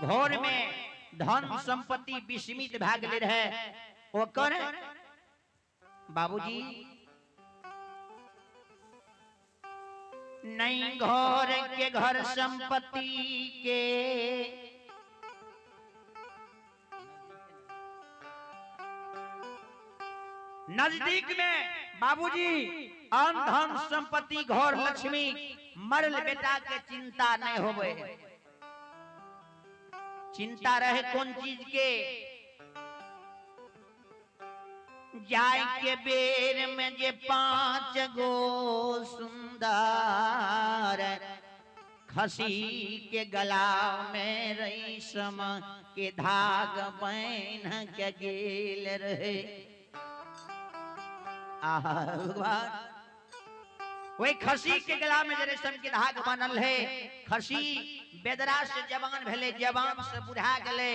घर में धन संपत्ति विस्मित भए गेलै रहे ओकर बाबूजी नहीं घर के घर संपत्ति के नजदीक में बाबूजी अन्न धन संपत्ति घर लक्ष्मी मरल बेटा के चिंता नहीं होवे। चिंता रहे कौन चीज के? जाय के बेर में जे 5 गो सुंदर खसी के गला में रेशम के धाग बांध के गेल रहे। आहा भगवान, वही खसी के गला में जे रेशम के धाग बनल है, खसी बेदरा से जवान भेले, जवान से बुढ़ा गेले,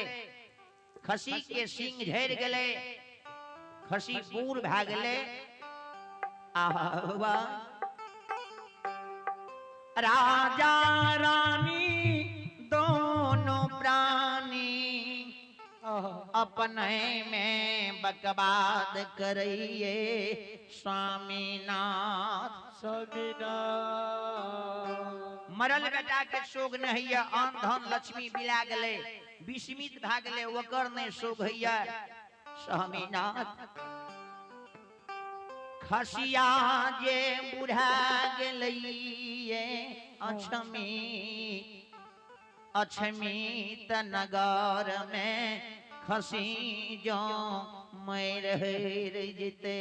खसी के सींग झड़ गेले, खसी बूढ़ भए गेले। आहा भगवान, राजा रानी दोनों प्राणी अपने में बकवाद करिए स्वामीनाथ। स्वामीनाथ। मरल बेटा के शोक नहीं है, अन्न धन लक्ष्मी बिला गेले, विस्मित भए गेले, ओकर नहीं शोक है स्वामीनाथ। खसिया जे बुढ़ा गेलैये अछमी अछमी त नगर में खसी जो मर जेते।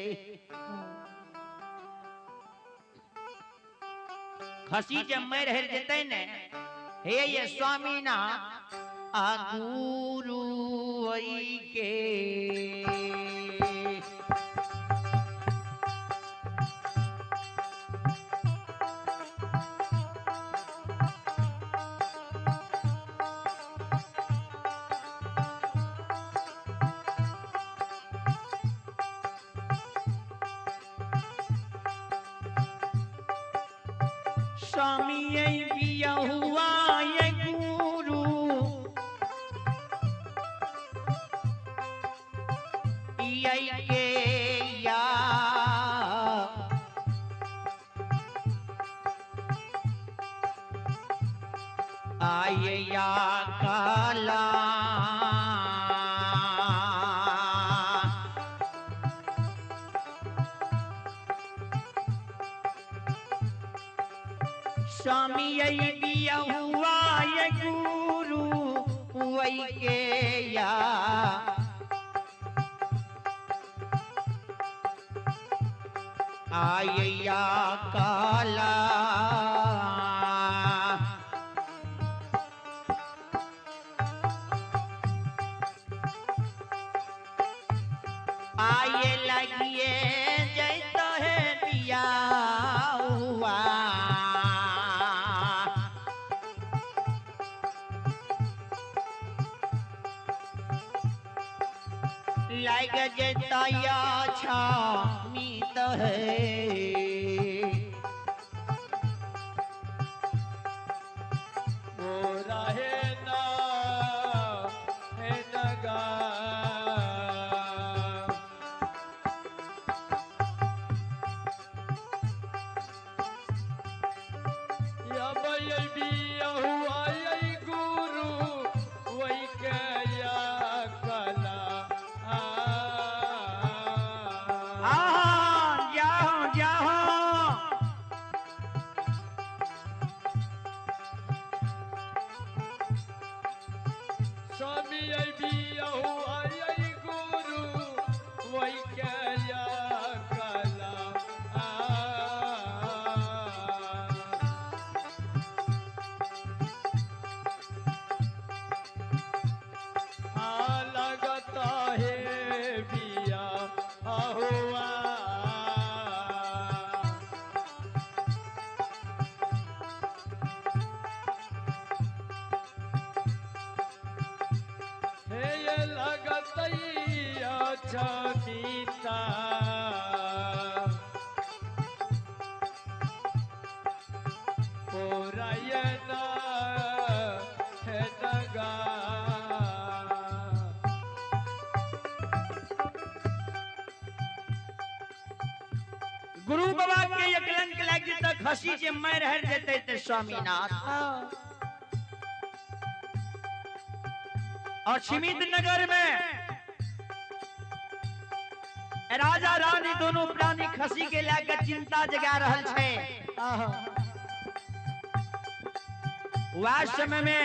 खसी जे मर जेते ने, हे ये स्वामीनाथ आ गुरु के स्वामी बिया हुआ ये गुरु के या आये या काला स्वामी बिया हुआ ये गुरु वही के या आये या काला आये लगिए जैतो है बिया हुआ लाग जैता छामी तो है मोरा है ना है नगा या बिया हुआ ये गुरु वही के या कला। स्वामी बिया हुआ ये गुरु वही के या कला। आ लगता है बिया हुआ हे ये लगत छमीता पुरयना है नगा। गुरु बाबा के एकलंक लागि जेतै, खसी जे मरि हरि जेतै ते स्वामीनाथ। और सीमित नगर में राजा रानी दोनों प्राणी खसी के लेकर चिंता जगा रहल छै। वह समय में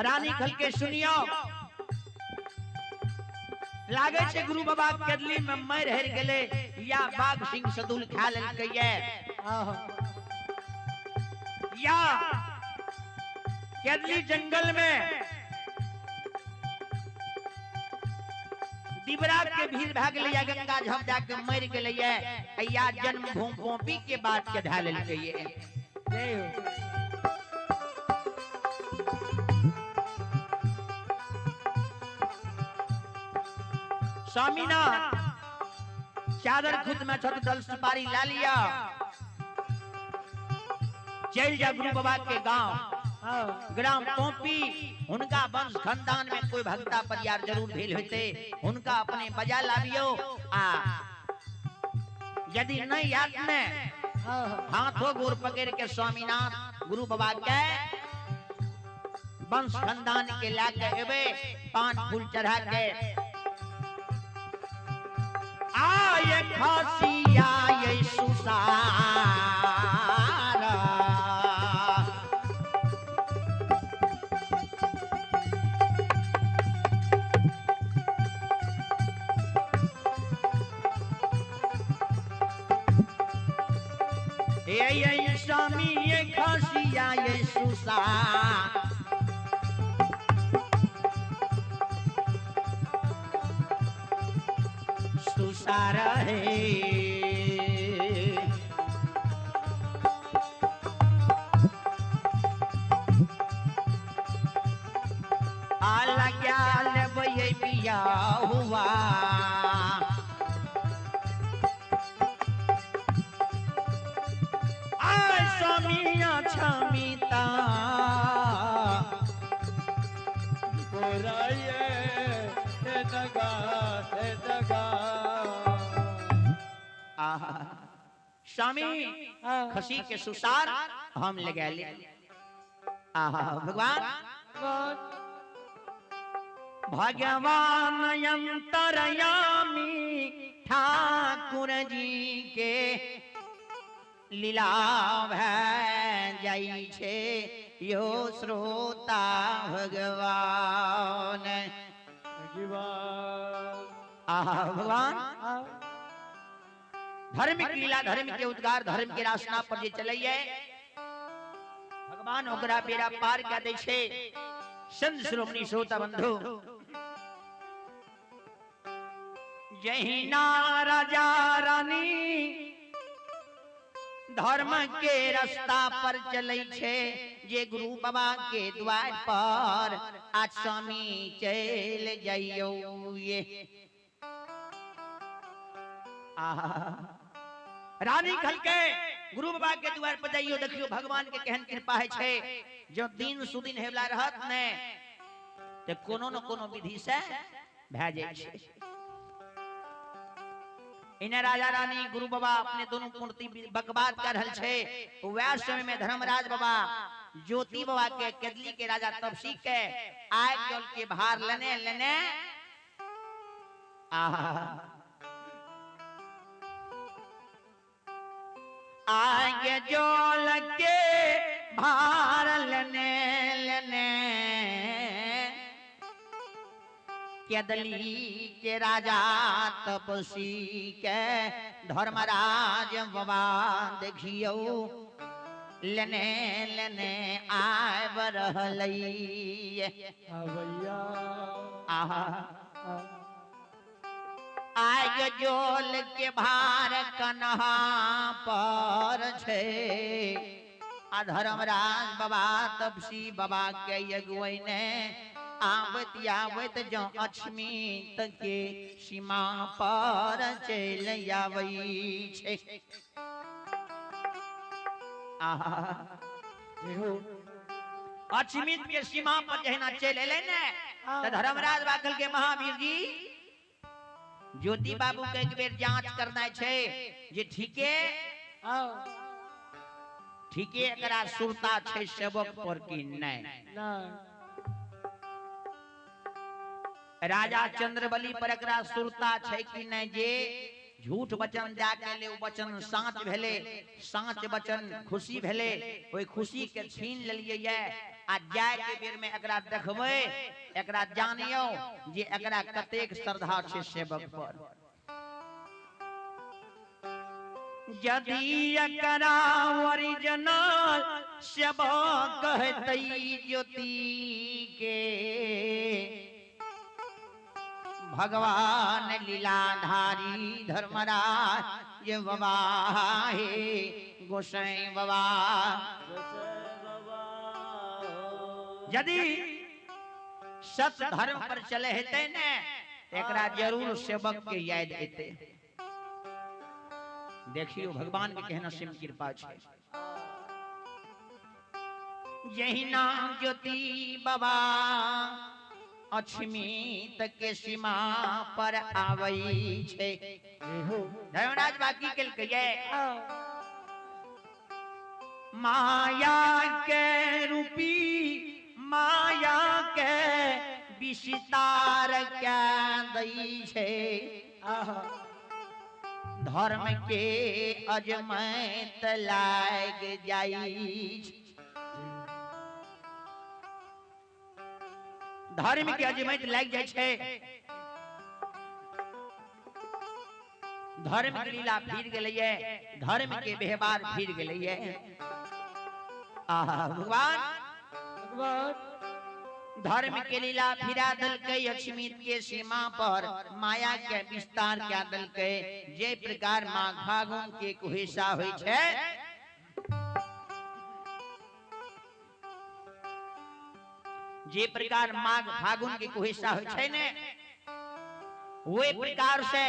रानी खल के सुनियो लागे छै गुरु बाबा केदली में मरि हरि गेले या बाघ सिंह सदुल खा लेलकै या केदली जंगल में दिबरा के भीड़ भाग लिया गंगा झम जाके मर गेलै या जन्म भूमि पोपी के बात के ढा लेलकै। जय हो। स्वामीनाथ चादर खुद में छोट दल सुपारी ला लिया, चल जा गुरु बाबा के गांव ग्राम पोपी। उनका वंश खानदान में कोई भक्ता परियार जरूर भेल होते, उनका अपने बजा लाबियो। आ यदि नहीं याद में हाथों गोर पकड़ के स्वामीनाथ गुरु बाबा के वंश खानदान के लाके एबे, पान फूल चढ़ा के आये खासिया ये सुसारा ये स्वामी ये खासिया ये सुसारा सुसारा है। आला क्या लेबै पिया हुआ स्वामिया छमिता स्वामी खसी के सुसार हम लगा ले। आहा भगवान भगवान अंतरयामी ठाकुर जी के लीला भै जाइ छे यो श्रोता भगवान। आहा भगवान धर्म की लीला, धर्म के उद्गार, धर्म के रास्ता पर जे चलैये भगवान ओकरा बेड़ा पार कर दै छे। संत श्रोमणी श्रोता बंधु, जहिना राजा रानी धर्म के रास्ता पर चलै छे, जे गुरु बाबा के द्वार पर आज स्वामी चल जाइयो। ये रानी खलके गुरु बाबा के द्वार पर जाइयो, देखियो भगवान के केहन कृपा है छे। जो दिन सुदिन हेवला रहत ने ते कोनो न कोनो विधि से भए जाइ छे। इन्हें राजा रानी गुरु बाबा अपने दोनों मूर्ति बकवाद कर रहल छे। वह समय में धर्मराज बाबा ज्योति बाबा के केदली के राजा तपसी के आग जल के भार लेने लेने आगे जल के भार लेने लेने केदली के राजा तपसी के धर्मराज बाबा देखियो लेने लेने आब रहलै। आहा आग जोल के भार कन्हा पर छे, आ धर्मराज बाबा तपसी बाबा के अगुवैने आवत आवत जो अछमीत के सीमा पर चल आबै छे। आहा अछमीत के सीमा पर जहिना चल एलै ने त धर्मराज बाबा कहलकै महावीर जी ज्योति बाबू के एक बेर जांच करना छे जे ठीके ठीके एकरा सुरता छै सेवक पर कि नहीं। राजा चंद्रबली पर एकरा सुरता छै कि नहीं, जे झूठ वचन जाके ले वचन साँच भेले, साँच वचन खुशी भेले, ओहि खुशी के छीन लेलिए ये। आ जाय के बेर में एकरा देखबै, एकरा जानियो जे एकरा कतेक श्रद्धा छै सेवक पर। यदि एकरा ओरिजिनल सेवक कहतै ज्योति के, भगवान लीलाधारी धर्मराज ये बाबा हे गोसाई बाबा। यदि सत धर्म पर चले हेतै ने एकरा जरूर सेवक के याद एतै। देखियो भगवान के कहना सिम कृपा छै। जहिना ज्योति बाबा अछमीत के सीमा पर आवै छै। धर्मराज बाकी केलकै माया के रूपी माया के विस्तार के दै छै, धर्म के अजमैत लाग जाइ छै। धर्म के अजमैत लाग जाइ छै। धर्म के लीला फिर गेलैये, धर्म के व्यवहार फिर गेलैये। आहा भगवान धर्म के लीला फिरा दलकै अक्षमित के सीमा पर, माया के विस्तार क्या दलकै। जे प्रकार माघ फागुन के कुहेसा होइ छै, जे प्रकार माघ फागुन के कुहेसा होइ छै ने, वही प्रकार से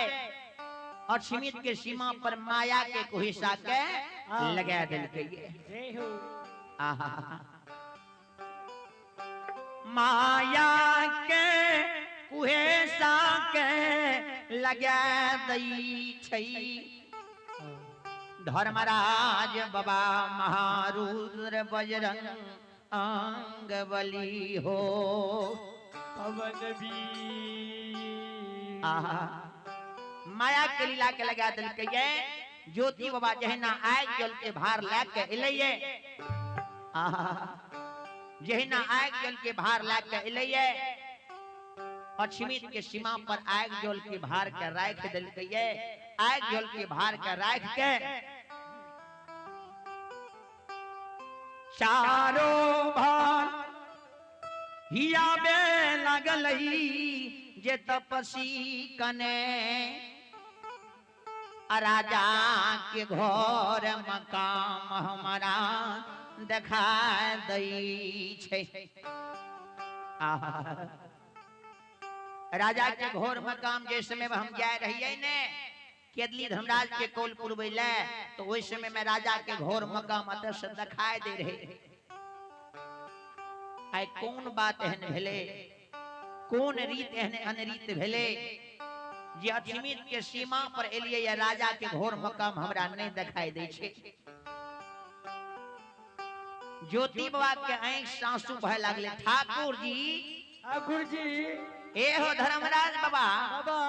अक्षमित के सीमा पर माया के कुहेसा के लगा दलकै। आहा माया के कुहेसा के लगा दै छै। धर्मराज बाबा महारुद्र बजरंग अंग बली हो पवन भी। आहा माया के लीला के लगा दलकै। ज्योति बाबा जहिना आगि जल के भार लए के एलैये, आहा जहिना आगि जल के भार लए के एलैये, अक्षमित के सीमा पर आगि जल के भार के राखि देलकै। आगि जल के भार के राखि के चारो भार हियाबे लगलई जे तपसी कने, राजा के घर मकाम हमारा देखा दै छै। राजा के घर मकाम जे समय में हम जाय रहिए ने केदली धर्मराज के कौल पुरबै ले, तो ओहि समय में राजा के घर मकाम अतः से देखाय दे रहे। आइ कोन बात एहन भेलै, कोन रीत एहन अनरीत भेलै जे अक्षमित के सीमा पर एलियै या राजा के घर मकाम हमरा नहीं देखाई दै छै। ज्योति बाबा के आंखि सासु भय लागले। ठाकुर जी, ठाकुर जी, ए हो धर्मराज बाबा, बाबा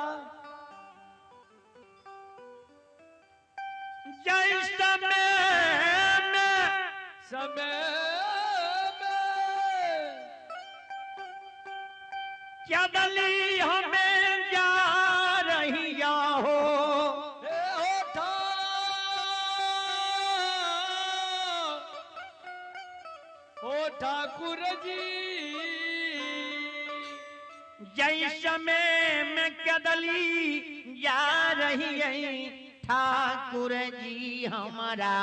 जय समय में समय में क्या दली हमें जा रही हो, ओ ठाकुर जी, जय समय में कदली जा रही है। ठाकुर जी हमारा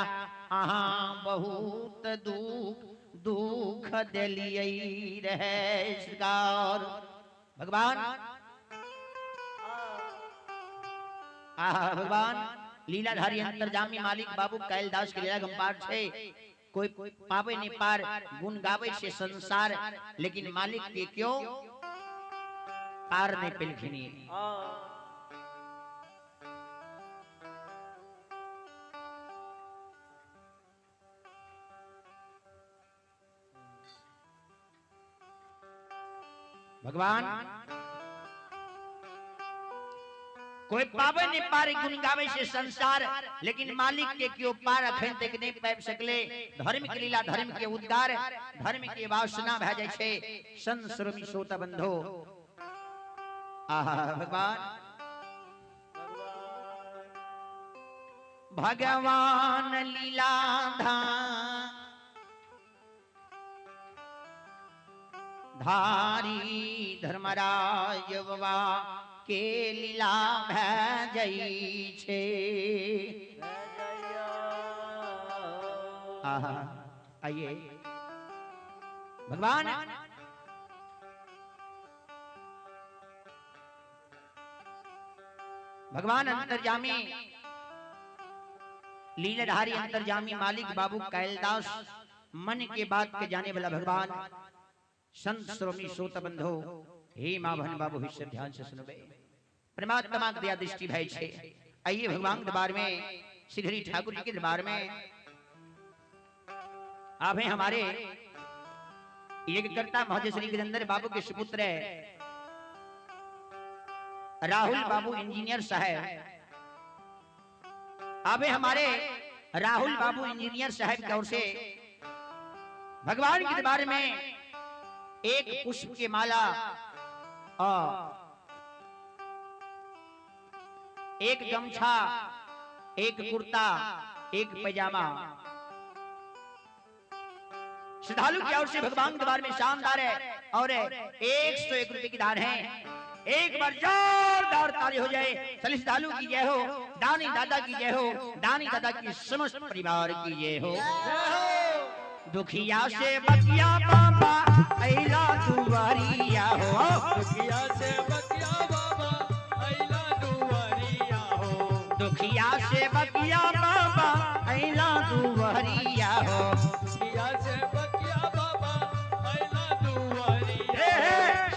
अहाँ बहुत दुख दुख दिलियै रहे सरकार। भगवान आहा भगवान लीलाधारी अंतर्जामी मालिक बाबू कैलदास के लीला गंपार छे, कोई पावे नहीं पार, गुण गावे छे संसार, लेकिन मालिक के क्यों पार नहीं पेलखिनी। भगवान कोई पावे नहीं पारे गुण गावे से संसार, लेकिन मालिक के क्यों पार अखन तक नहीं पाबि सकले। धर्म के लीला, धर्म के उद्गार, धर्म के वासना भए जाइ छै। संत श्रोमणी श्रोता बंधो, आहा भगवान भगवान लीला धारी धर्मराज बाबा के लीला भए जाइ छै। आहा आइए भगवान भगवान अंतर्जामी लीलाधारी अंतर्जामी मालिक बाबू कैलदास मन के बात के जाने वाला भगवान संत श्रोमणी श्रोता बंधो, हे माँ बहन बाबू हिस्से ध्यान से सुनबे। परमात्मा के दया दृष्टि भय छे। आइए भगवान दरबार में, श्री हरि ठाकुर जी के दरबार में आप हैं हमारे यज्ञकर्ता महोदय श्री गजेंद्र बाबू के सुपुत्र राहुल बाबू इंजीनियर साहब। आप हैं हमारे राहुल बाबू इंजीनियर साहब की ओर से भगवान के दरबार में एक पुष्प की माला और एक गमछा, एक कुर्ता, एक पजामा श्रद्धालु की ओर से भगवान के दरबार में शानदार है और 101 रुपए की दान है। एक बार जोरदार ताली हो जाए। सभी श्रद्धालु की जय हो, दानी दादा की जय हो, दानी दादा की समस्त परिवार की जय हो। दुखिया से बकिया बाबा ऐला दुआरिया हो, दुखिया से बकिया बाबा ऐला दुआरिया हो, दुखिया से बकिया बाबा ऐला दुआरिया हो, दुखिया से बकिया बाबा ऐला दुआरिया।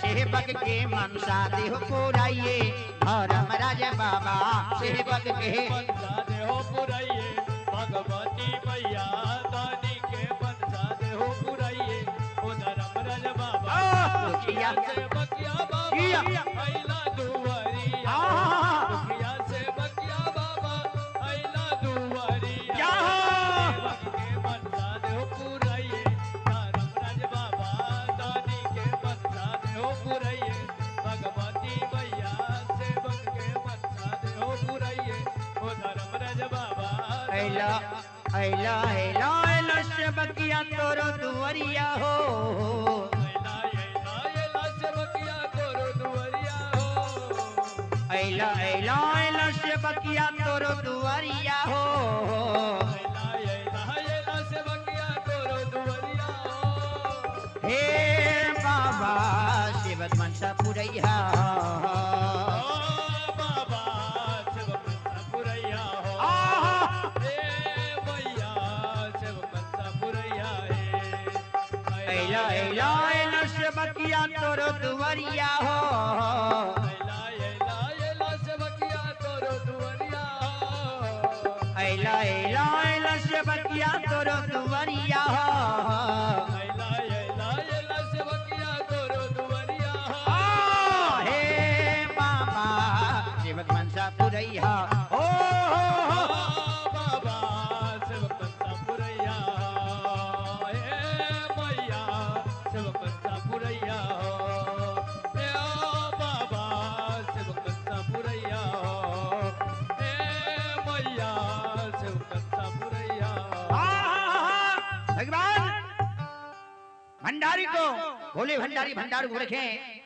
सेवक के मनसा देह पुराइए धर्म राज बाबा, सेवक के मनसा देह पुराइए भगवती मैया, दानी के मनसा देह पुराइए ओ धर्म राज बाबा। दुखिया से बकिया बाबा ऐला दुआरिया, दुखिया से बकिया बाबा ऐला दुआरिया, सेवक के मनसा देह पुराइए धर्म राज बाबा, दानी के मनसा देह पुराइए भगवती मैया, सेवक के मनसा देह पुराइए ओ धर्म राज बाबा। ऐला ऐला ऐला ऐला सेवकिया तोरो दुआरिया हो, ऐला ऐला ऐला सेवकिया तोरो दुआरिया हो, ऐला ऐला ऐला सेवकिया तोरो दुआरिया हो, ऐला ऐला ऐला सेवकिया तोरो दुआरिया हो। हे बाबा सेवक मनसा पुरैया, ओ बाबा सेवक मनसा पुरैया हो, हे मैया सेवक मनसा पुरैया हे। ऐला ऐला ऐला सेवकिया तोरो दुआरिया हो, ऐला ऐला ऐला सेवकिया तोरो दुआरिया हो, ऐला ऐला ऐला सेवकिया तोरो दुआरिया हो, ऐला ऐला ऐला सेवकिया तोरो दुआरिया हो। हे बाबा सेवक मनसा पुरैया हो, बाबा सेवक मनसा पुरैया हे मैया सेवक मनसा पुरैया हे बाबा सेवक मनसा पुरैया हे मैया सेवक मनसा पुरैया। भगवान भंडारी को भोले भंडारी भंडार को रखें,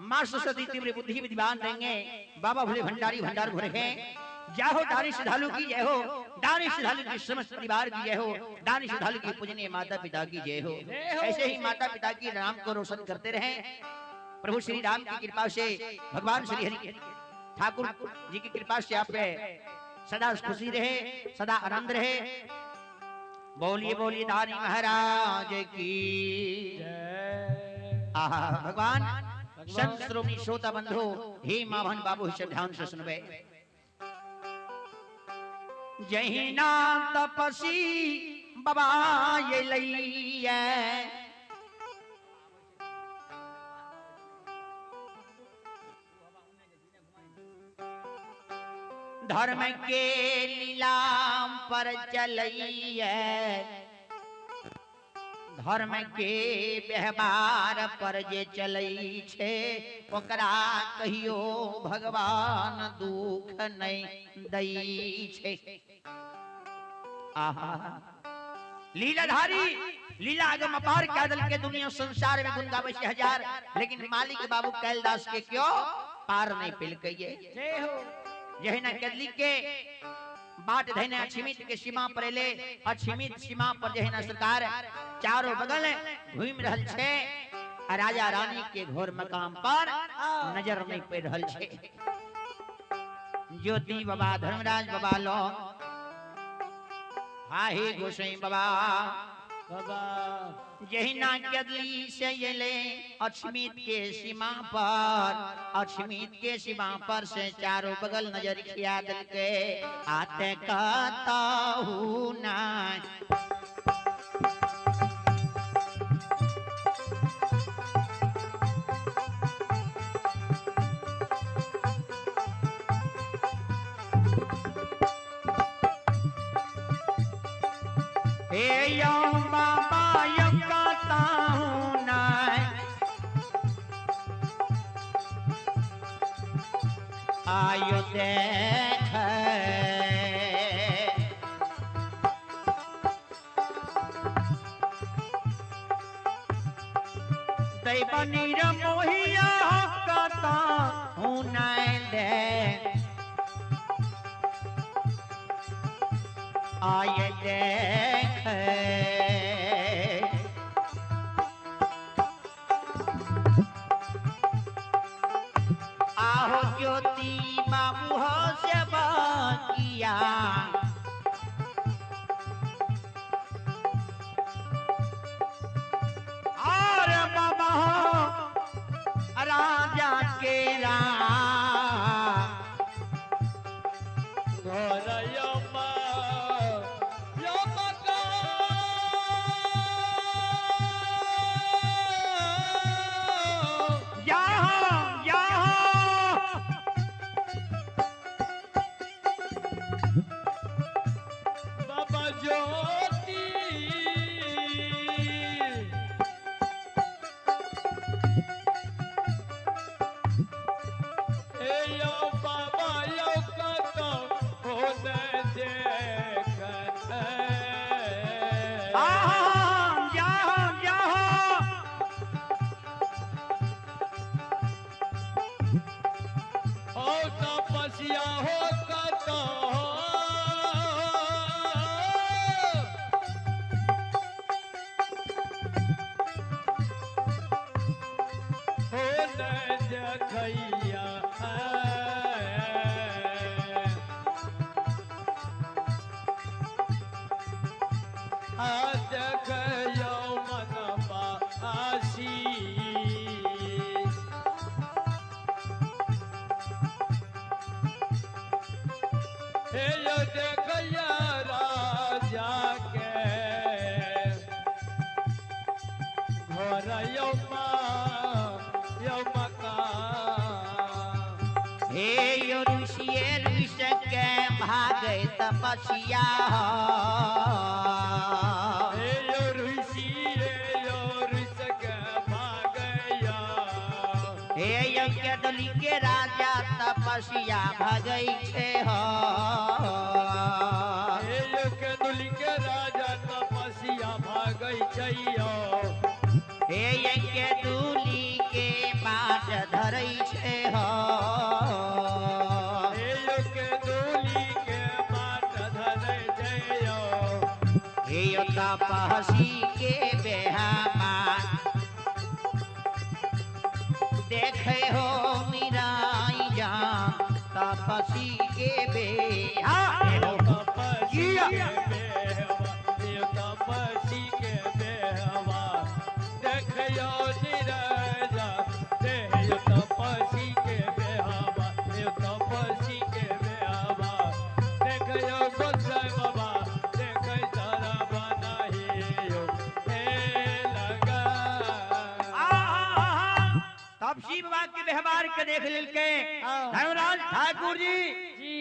माँ सरस्वती तीव्र बुद्धि विद्वान देंगे। बाबा भोले भंडारी भंडार को रखें। जय हो दानी श्रद्धालु की जय हो, दानी श्रद्धालु की समस्त परिवार की जय हो, दानी श्रद्धालु की पूजनीय माता पिता की जय हो। ऐसे ही माता पिता की नाम को रोशन करते रहें। प्रभु श्री राम की कृपा से, भगवान श्री हरि ठाकुर जी की कृपा से आप सदा खुशी रहे, सदा आनंद रहे। बोलिए बोलिए दानी महाराज की जय। आहा भगवान संत श्रोमणी श्रोता बंधु, हे माभन बाबू सब ध्यान से सुनबे। जहिना तपसी बाबा ये लैया, धर्म के लीलाम पर चलैये, धर्म के व्यवहार पर जे चलै छे ओकरा कहियो भगवान दुख नहीं दै छे। आहा लीलाधारी लीला आगम अपार कादल के दुनिया संसार में गुण गावे छे हजार, लेकिन मालिक बाबू कैलदास के क्यों पार नहीं पेलकै। जय हो। यही ना कदली के बाट धैने अछिमित के सीमा पर एले, अछिमित सीमा पर जहिना सरकार चारों बगल घूमि रहल छे, राजा रानी के घोर मकाम पर नजर नहीं पड़ रहल छे। ज्योति बाबा धर्मराज बाबा लो हाही गोसाई बाबा बाबा जहिना कदली से एले अछमित के सीमा पर, अछमित के सीमा पर से चारों बगल नजर खिया दिलके आते कतहु ना। हे यो बाबा यो कतहु ना, आयो देख दैबनीर मोहिया कतहु ना दे आय देख। आहो ज्योति बाबू हो सेवा किया, और बाबा हो राजा के घर यमा यमा बाबा ज्योति ए यो बाबा यो कतो हो देख। हो तपस्या हो कतो हो देखैया। देखयो मनबा आशी हे यो देखैया राजा के घर यमा यमका। हे यो ऋषिये ऋष के भागे तपस्या, हे यो ऋषि यो ऋष के भागया, हे यो केदली के राजा तपस्या भगै छे हो, हे यो केदली के राजा तपस्या भागै छैयो, हे यो केदुली के बाट धरै छे हो, हे यो केदुली के बाट धरै छैयो, हे यो तपस्वी के बेहामा देखे हो निराई जान तपस्वी के बेहा। तपस्वी के बेहवा, तपस्वी के बेहवा देखयो निराजा, देह तपस्वी के बेहवा, तपस्वी के बेहवा देखयो गोसाई बाबा देखै तारा बनाहियो हे लगा। तपसी बाबा के व्यवहार के देख लेलके धर्मराज ठाकुर जी जी।